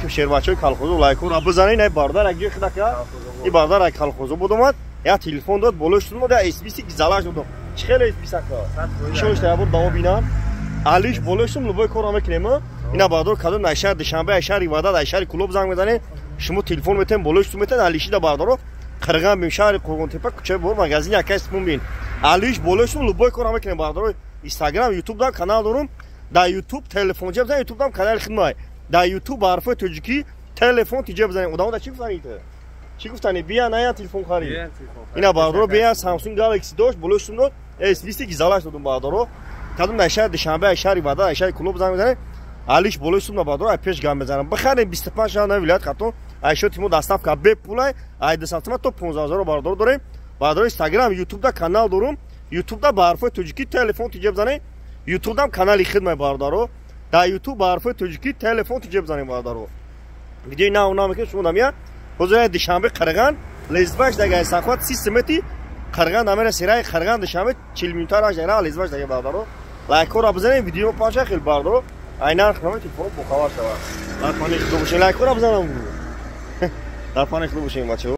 Алейкум, шербачаҳои Калхозу, лайкора бизанед. Ай бародар, як ҷои хидака, и бародар ай Калхозу буд, омад, я телефон дод, болои шуд, я S20 гизалаш додам. Чӣ хеле S20 ака? Шониш я бур дамо бинам. Алиш болои шум, любой корро мекунем. Ина бародар, кадом ай шаҳр Душанбе, ай шаҳри Ваҳдат, ай шаҳри Кӯлоб занг мезанед, шумо телефон метем, болои шуд метен, алишида бародаро Қирған бин, шаҳри Қурғонтепа, кӯчаи Бор, магазини акай Симон бин. Алиш болои шум, любой корро мекунем, бародаро. Инстаграм, Ютуб дам канал дорум. Дар Ютуб телефонча бизанед, Ютуб дам канали хидмай. Дар Ютуб ба ҳарфҳои тоҷикӣ телефон тиҷа бизанед. Одамо да чӣ гуфтани? Чӣ гуфтани? Бия, ная телефон хари. Ина бародаро, бия, Samsung Galaxy дошт, болои шум дод, S20 гизалаш додум, бародаро. Кадом дар шаҳри Душанбе, ай шаҳри Ваҳдат, ай шаҳри Кӯлоб занг мезанед, алиш болои сум на бародаро, ай пеш гап мезанам. Бихарем, 25 шаҳр на вилоят Хатлон, ай шоти мо доставка бепулай, ай 200 сомон то 15 ҳазор бародаро дорем. Бародаро, Инстаграм, Ютубда канал дорум. Ютубда ба ҳарфҳои тоҷикӣ телефон тиҷа бизанед. Ютубдам канали хидмай, бародаро. Дар Ютуб ба ҳарфҳои тоҷикӣ телефон тиҷа бизанед, бародаро. Видеои нав нав мекунем, шумо дамия. Ҳозир Душанбе, Қирған, лезваш дага сахват 30 смети Қирған намера сераи Қирған Душанбе 40 минута раш дага лезваш дага, бародаро. Лайкҳоро бизанед, видео паша хел, бародаро. Ай нарх нами телефон бохабар шавад. Дар паноҳи Худо бошед, лайкҳоро бизанам. Дар паноҳи Худо бошед, бачаҳо.